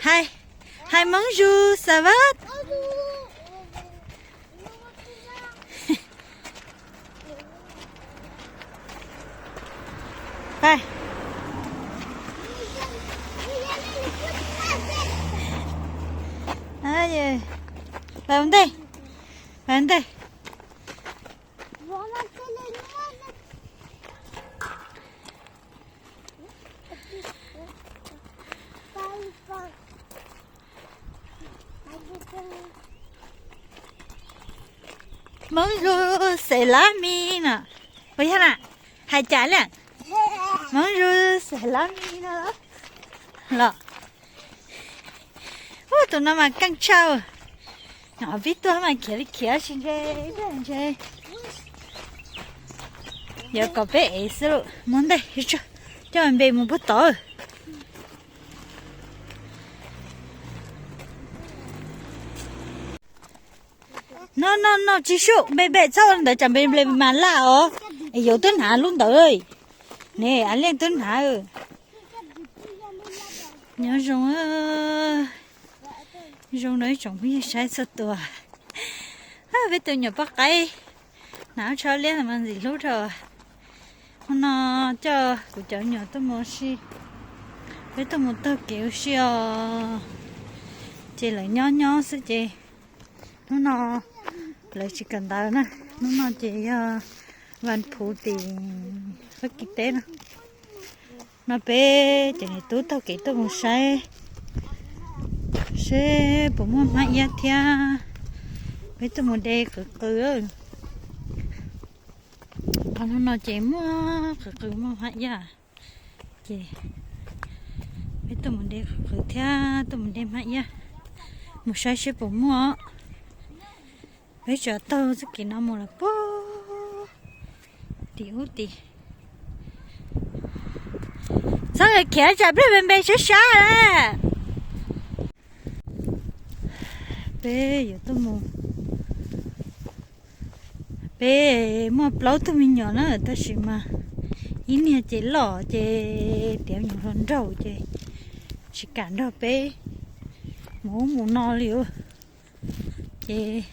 Hais, hais Hmoob Zus, ça va? Pais. Pais ua ntej, pais ua ntej. Hmoob Zus, xev lab mis no. Puas yog na? Hais cas li? Hmoob Zus, xev lab mis no los. Ub, tus no mas keej tshaj. Pib tuaj mas khiav li khiav tsis ntshe, ntshe yuav kom peb ev xwb lauj. Mus ntej, coj npe mus puag tod. No no no, tsis sub, npe npe txhob ua ntawd, tsam npe npe mas laj os. Es yuav twb hnav lub ntawd. Ne, a Liaj twb hnav. Nyob zoo, zoo rau ib tsoom phooj ywg saib txhua tus. Peb tus nyuam poj qaib hnav tsho liab mas ntxim hlub rau. Hnub no coj kuv cov nyuam tuaj mus ua si, peb tuaj mus taug kev ua si os. Ces lawv nyob nyob xwb ces hnub no lawv tsis kawm ntawv na. Hnub no ces yog vas phuv tim Fab Kis teb no. No peb cov niam tub taug kev tuaj mus saib seb puas muaj hmab iab thiab. Peb tuaj mus de qws qws. Qhov no ces muaj qws qws muaj hmab iab. Ces peb tuaj mus de qws qws thiab tuaj mus de hmab iab, mus saib seb puas muaj. Peb tsuas taug txoj kev no mus los puag tim ub tim. Txhob khiav tsam pliag npe npe sab sab. Peb yuav tuaj mus, peb muaj plaub tug me nyuam na, tab sis mas ib niag ces loj ces tiav me nyuam hluas nraug ces tsis kam nrog peb mus ub mus no li. Ces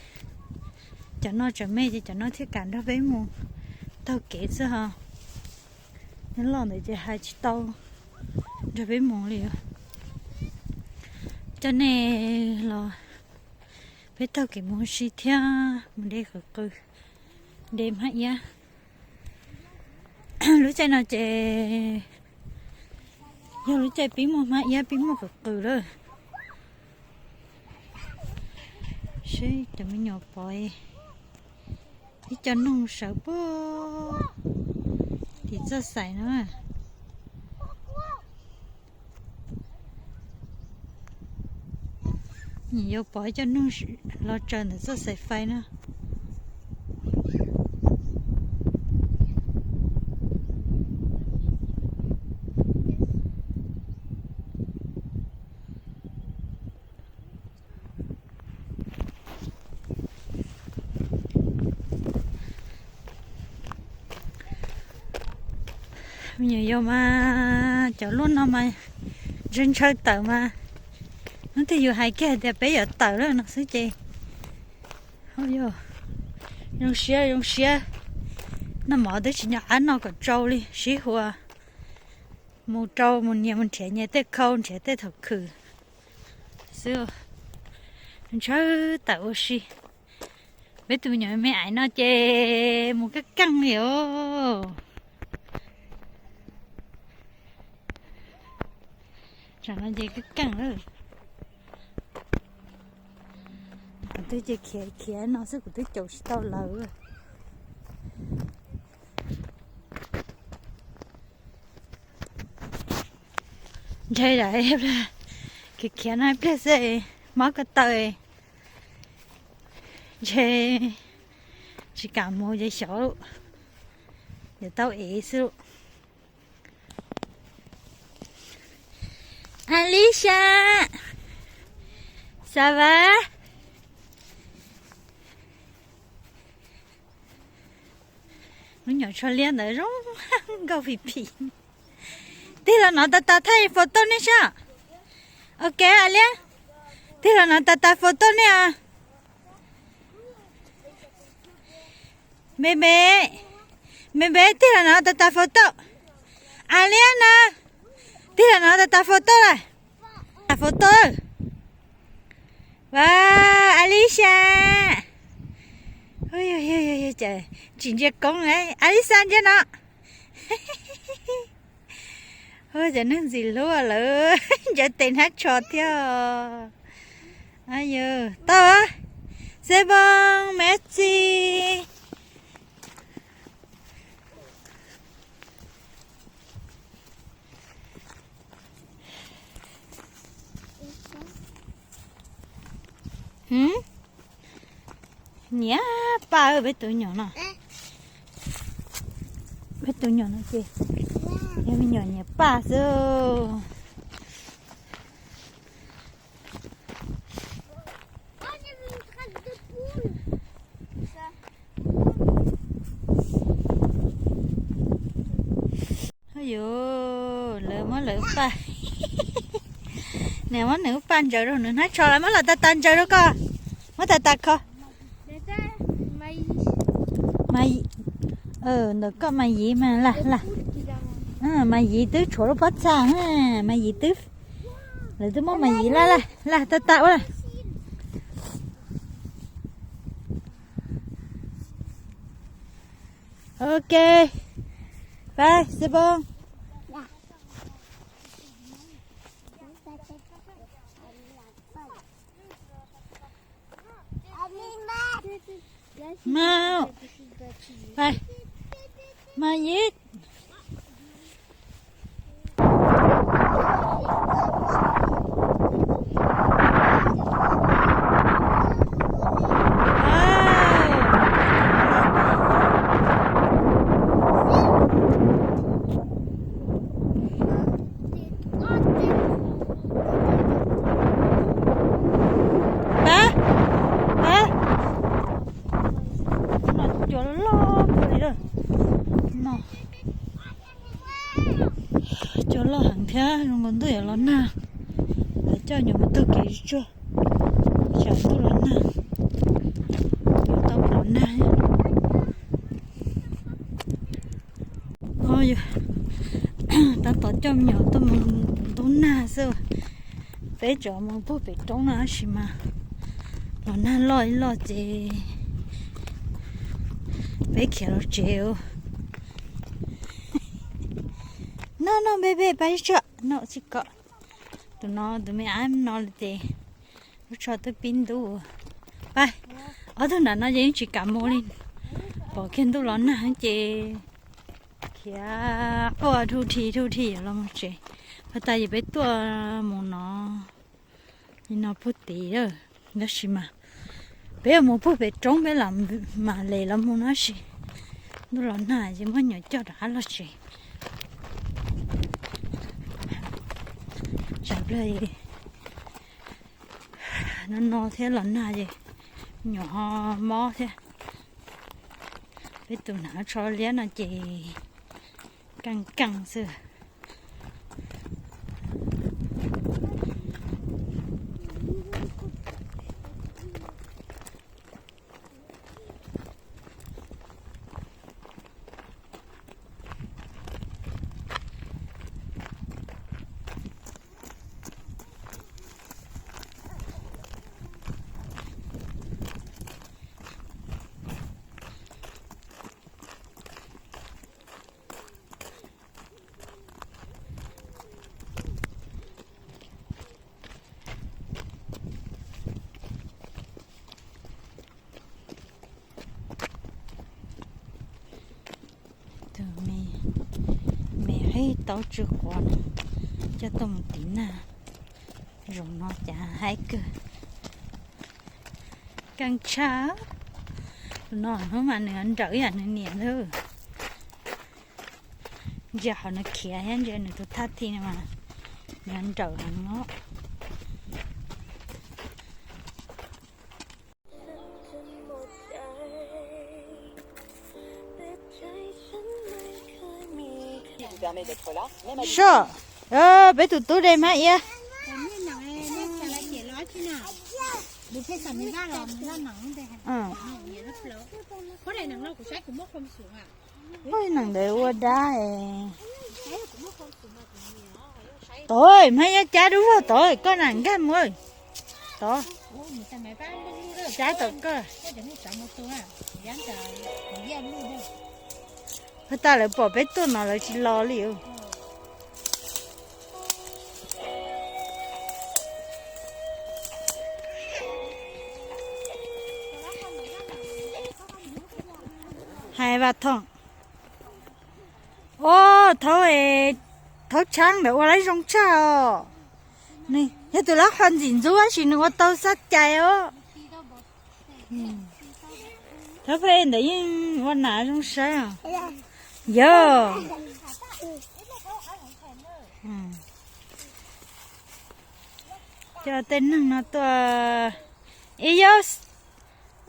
cov no tseem me ces cov no thiaj kam nrog peb mus taug kev xwb ho. Nyob loj ntawd ces hais tsis tau nrog peb mus li. Coj nej los peb taug kev mus ua si thiab mus de qws qws, de hmab iab. Lub caij no ces yog lub caij pib muaj hmab iab pib muaj qws qws lawm. Seb cov me nyuam pov ib co noog sawv puag tim txoj xais no. Nws yuav pov ib co noog los tsaws ntawm txoj xais fais no. Me nyuam yaus mas cov luaj no mas ntshaw ntshaw tawm mas, hnub twg yus hais kiag tias peb yuav tawm lawm no xwb ces, zoo siab zoo siab. Noj mov twb tsis nco qab noj kom tsau li, sib hua mus rau mus nyias mus nrhiav nyias tej khau nrhiav tej thaum khwm xwb. Ntshaw tawm ua si. Peb tus me nyuam me me aiv no ces mus kaj keej li os. Tsam no ces kaj keej lawm. Kuv twb ces khiav khiav no xwb kuv twb caum tsis tau lawv. Ntshe khiav khiav no ib pliag xwb mob ko taw, ntshe tsis kam mus ces xyov, yuav tau ev xwb. Alicia, ça va? Lub nyuam tsho liab ntawd zoo nkauj phim phim. Tig los no tas tas thaij photo nej saib. Ok, Alias, tig los no tas tas photo nej os. Npe npe, npe npe tig los no tas tas photo. Alias na, tig los no tas tas photo lawm. Tas photo. Wow, Alicia. Tsis ntsia koob, Alicia ntsia no. Cov neeg ntxim hlub lawv ncaws tes hnab tsho thiab. Tau, Xepoos, Messi. Nyiam Paj, peb tus nyuam no, peb tus nyuam no ces yog me nyuam nyiam Paj xwb. Yuav, lawv muab lawv Paj, nws muab nws Paj ntsaws rau nws hnab tsho lawm, muab los tas tas ntsaws rau koj, muab tas tas kho. Mas, ntawm koj mas Yiv mas laj laj. Mas Yiv twb tshuav lub pob txha, mas Yiv twb, lawv twb muab mas Yiv laj laj laj tas tas ua lawm. Ok, pais Xepoos. Mau, pais, mas Yiv. Pab, pab, no cua loj kawg li lawm no. Cua loj heev thiab zoo nkaus ntuj yuav los nag, lawv coj nyuam mus taug kev tsuag, tsam ntuj los nag, yuav tau los nag. Tab tom coj me nyuam tuaj mus ntub nag xwb. Peb tseem mus puag pem roob no tab sis mas los nag loj ib loj ces peb khiav los tsev. No no npe npe pab ib tsuag no tsis kom tus no tus me ab no li ces lub tsho twb pib ntub. Pab, ob tug nram no ces yeej tsis kam mus li, pom kiag ntuj los nag ces khiav quaj dhub dhi dhub dhi yuav los mus tsev. Pab tas ces peb tuaj mus no, li no puag tid, tab sis mas peb yuav mus puag pem roob peb los mam li los mus no tab sis ntuj los nag ces muab nyuam coj rov qab los tsev. Tsam pliag no no thiab los nag ces nyuam ho mob thiab. Peb tus hnav tsho liab no ces keej keej xwb. Tus me, me qhib taub tsw quav no coj tuaj mus tiv nag, zaum no cas haib kawg. Keej tshaj. Tus no hnub mas nws nrawm ib yam nws niam ntag. Ntsia qhov nws khiav thiab ntsia nws tus thaj thi no mas nws nrawm heev os. Soj, peb tus tub de mab iab. Oj, neeg ntawd ua dab es. Tod, hmab iab cab dub vog tod, koj nam nkag mus. Tod, cab tod koj. Hov tas lawv pom peb tuaj no lawv tsis los li. Hais Vaj Thoom. Ua, thaub, thaub tshaab ntawd ua lab zoo tshaj os. Yog tus lab qhov ntxim ntxub tab sis nws ua tau xab cai os. Thaub phem ntawd yeej ua nam zoo saib os. Yog. Coj tej neeg no tuaj. Ib yog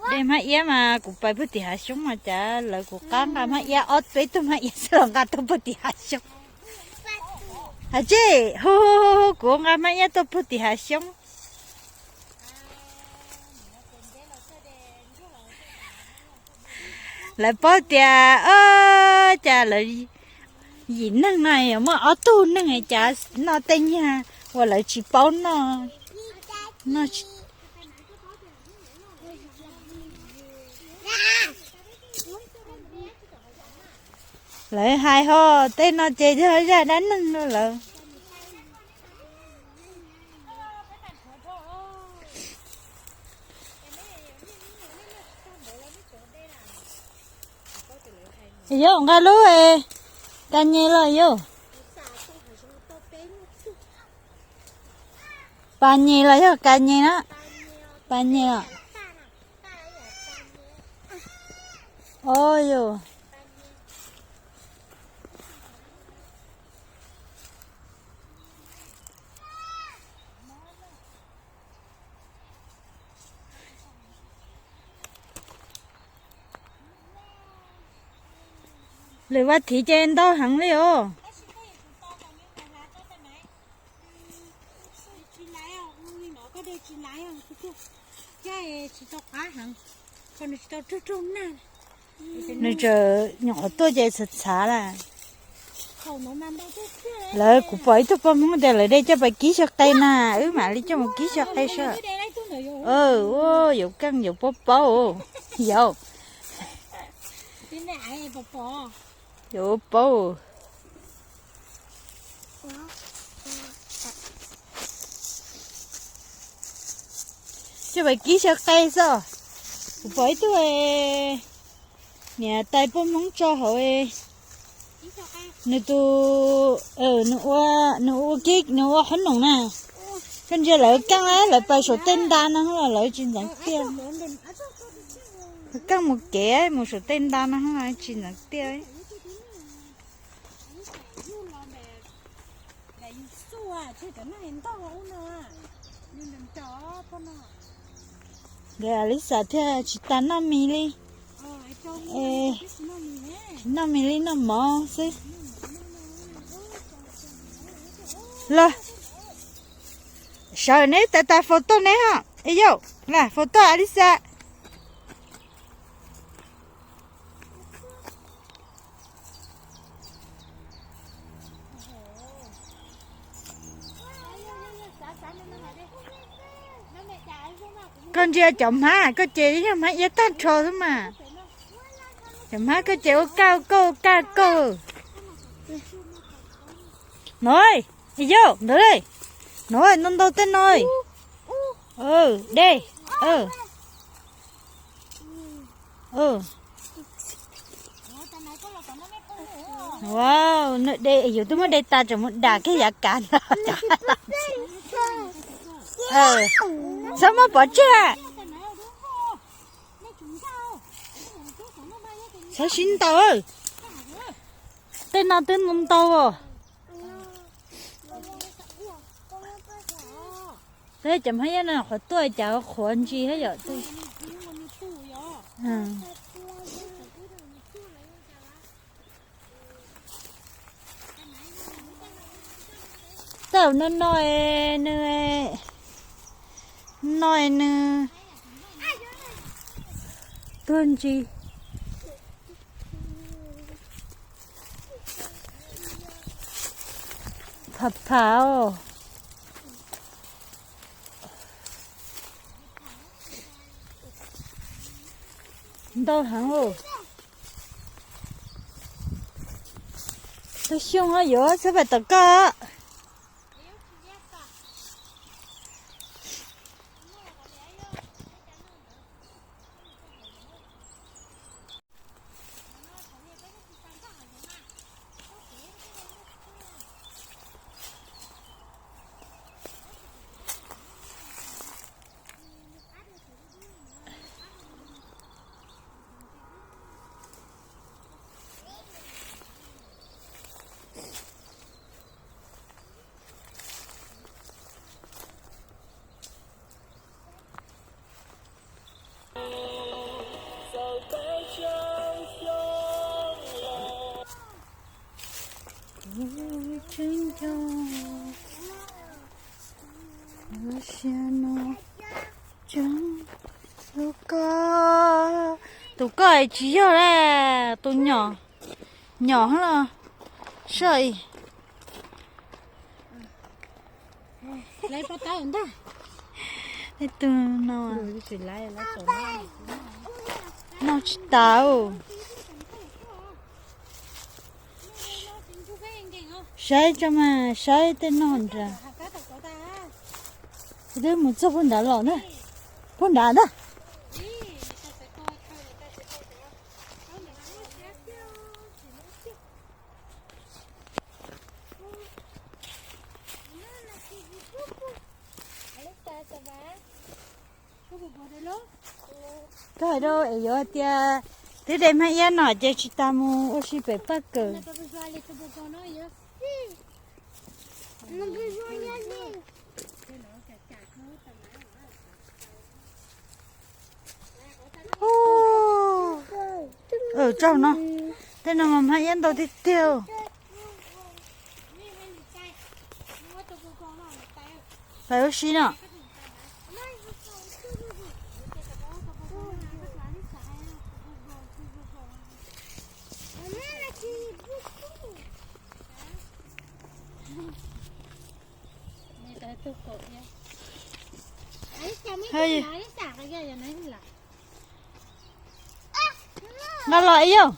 de hmab iab mas kuv pais puag tim hav xyoob mas cas lawv kuv qab nqa hmab iab ob peb tug hmab iab xwb los nqa tuaj puag tim hav xyoob. Hais tsis, hu hu hu hu, kuv nqa hmab iab tuaj puag tim hav xyoob. Lawv paub tias, o, cas lawv yim neeg no yuav muaj ob tug neeg cas noj tej nyuag uas lawv tsis paub noj, noj tsis Lawv hais ho tej no ces yog zaj dab neeg rau lawv. Yog nqa lub ka nyes los yog pa nyes los yog ka nyes na. Pa nyes os. O yog. Lwm vaj thiv ces ntau heev li os. Nws tseem nyuam qhuav tuaj ces txhav txhav lawm. Lawv kuv pom ib tug poj Hmoob tias lawv de coj pais kib xyaw qe na, wb mam li coj mus kib xyaw qe saib. Yuav keej yuav paub paub, yauv. Yuav paub. Coj pais kib xyaw qe xwb. Kuv pom ib tug niam tais poj Hmoob tso hauv nws tus, nws ua, nws ua kiag nws ua qhob noom na. Koj ntsia lawv keej lawv pais saum tej nta no los lawv tsis ntxeev tiaj. Keej mus kev mus saum tej nta no tsis ntxeev tiaj. Nkawd Alisa thiaj tsis tas noj mis li. Tsis noj mis li, noj mov xwb. Los, sawv neb tas tas foto neb ho. Yauv, las foto Alisa. Koj ntsia cov hmab koj ces yog hmab iab tag nrho xwb mas. Cov hmab koj ces ua kaj kauj kaj kauj. No, yauv ntawd, no ntau ntau tej no. De, de, yus twb muab de tas tseem mus dam kiag yav kav ntag. Txhob muab pov tseg. Txhob sib ntaus. Tej no twb ntau ntau os. Peb cov hmab iab no qhuav tuaj cas qhuav ntsis thiab yom. Tej zaum no no, no no nws tuag ntsis. Phav phav os. Ntau heev os. Tus xyoo no yuav txog pem tom koj. Tus koj, tus koj tsis yog la, tus nyom, nyom los soj. Tus no, no tsis tas. Saib tso mas, saib tej no nrad. Twb mus txog puag nrad los na. Puag nrad ntag. Koj hais rau es yuav tias twb de hmab iab no ces tsis tas mus ua si pem paj kawm. Tsaug no, tej no mas hmab iab ntau tiag tiag. Pais ua si no. Los los ib yam.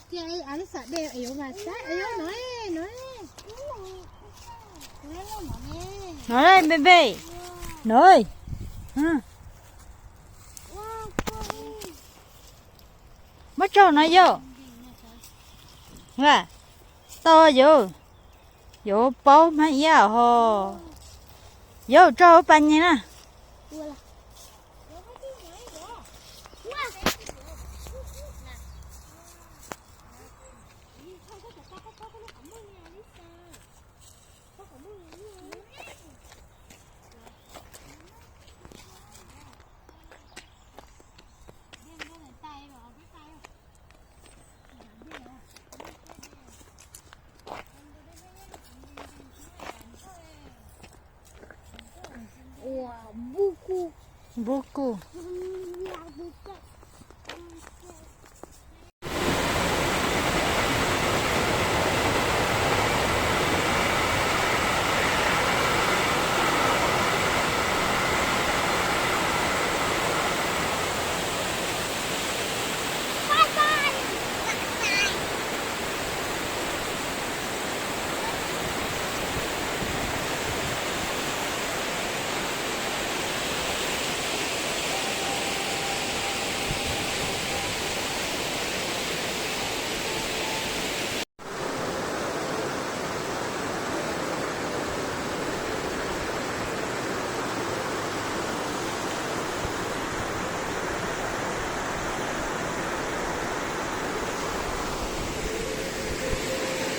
No, npe npe. No. Muab tso no yau. Tau yau. Yuav paub hmab iab ho. Yau, tso hauv pas nyem na. Npub kuj.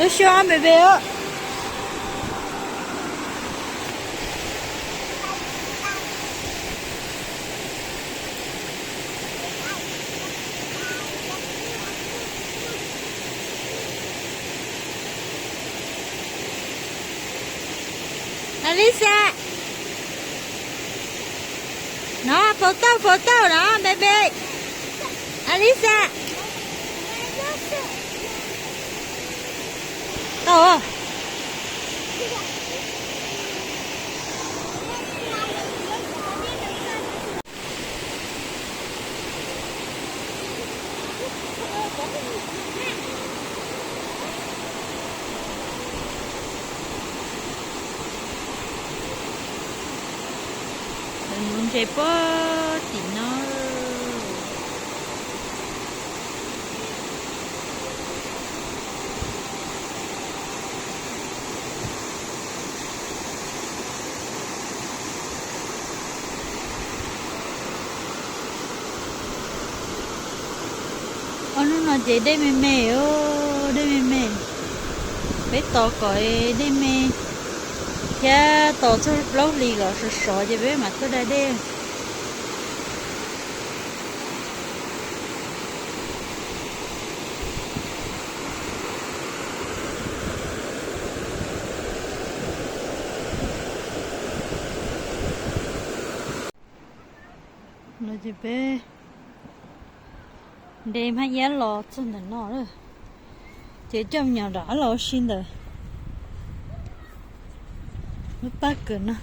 Lub xyoo me me os. Alisa. No, pov tauj, pov tauj no, baby. Alisa. Tau. Lawv nuv ntses puag tim no. Ob hnub no ces dej me me, dej me me. Peb tos kom dej me thiab tos txog plaub hlis kom sov sov ces peb mam tuaj da dej. No ces peb de hmab iab los txog ntawm no lawm, ces coj me nyuam rov los ua si ntawm lub paj kawm no.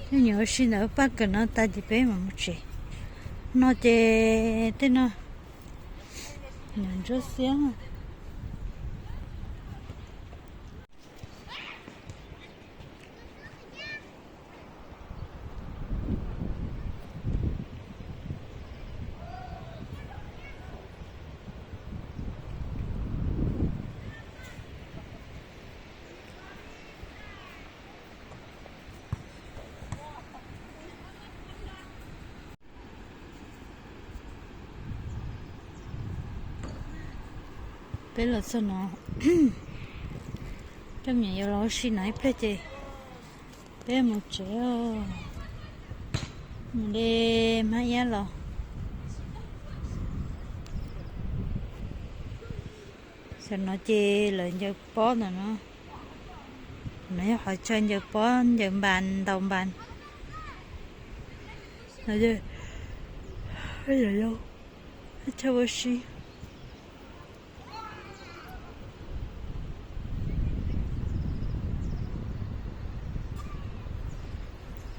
Coj me nyuam ua si ntawm lub paj kawm no tas ces peb mam mus tsev. No ces tej no, nyuam ntsuab xiab. Peb los txog no, coj me nyuam yuav los ua si no ib pliag ces peb mus tsev, mus de hmab iab los. Xyov no ces lawv ncaws pob ntawm no, no yog qhov chaw ncaws pob ncaws npas ntaus npas. Chaw ua si.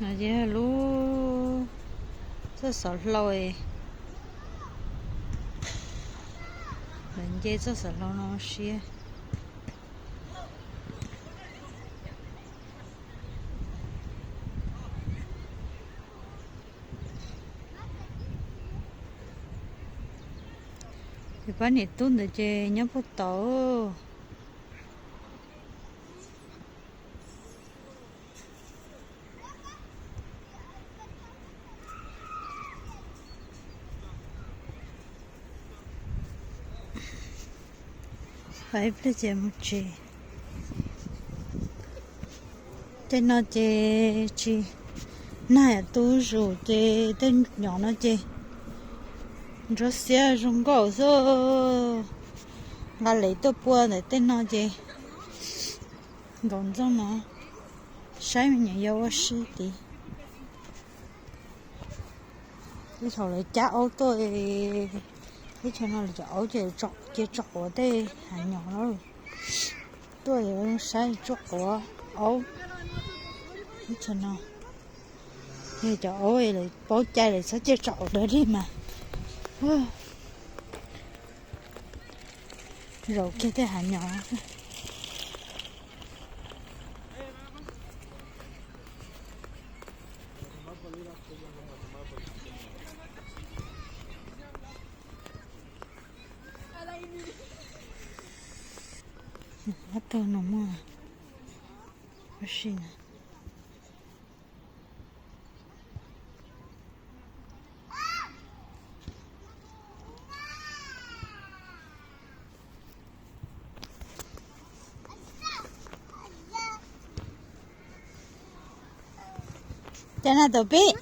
No ces lub txoj xov hlau, lawv nce txoj xov hlau no siab. Ces pab niam tub ntawd ces nyob puag tod. Pab ib pliag ces mus tsev. Tej no ces tsis nag, yam tu zus ces tej nyom no ces ntsuab xiab zoo nkauj xwb. Nqa lev tuaj pua ntawm tej no ces nkaum ntxooj no, saib me nyuam yau ua si tid. Teb chaws lawv cab aub tuaj, teb chaws no lawv cov aub ces cia tso quav tej hav nyom lawm. Tuaj saib tsuaj quav aub. Teb chaws no yog cov aub lawv paub cai lawv txhob cia tso quav dog dig mas. Zaum kiag tej hav nyom. Ob tug no muaj ua si na. Cas na tau pib?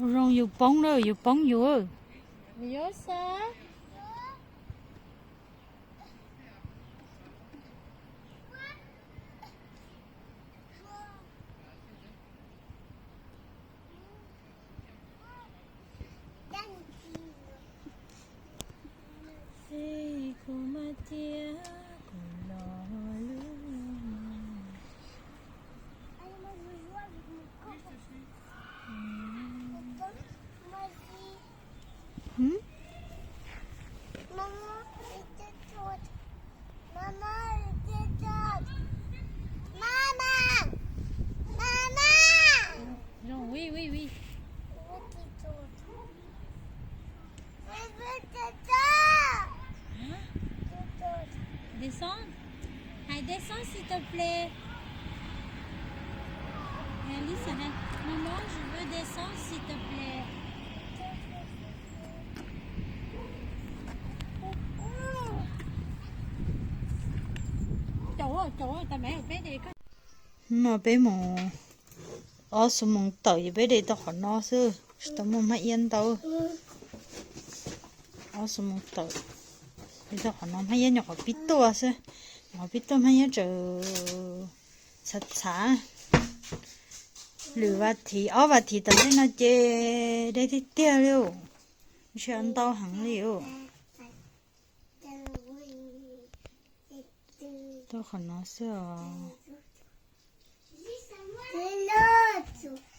Zoo yus poob na, yus poob yus. Kuv mas tias kuv los lub. Hm? Mama, mama, mama. Mama. Rồi, oui, oui, oui. Hả? Descends. Hãy descends, s'il te plaît. Hãy listen, hãy. Maman, je veux descendre, s'il te plaît. Chau, chau, tao maiv peb de. Hnub no peb mus ob xuab moos tawm ces peb de tau qhov no xwb, tsis tau muaj hmab iab ntau. Ob xuab moos tawm, de tau qhov no, hmab iab nyuam qhuav pib tuaj xwb, nyuam qhuav pib tuaj, hmab iab tseem txhav txhav. Lwm vas thiv, ob vas thiv tom ntej no ces de tiag tiag li, ntshe ntau heev li. Tau qhov no xwb os.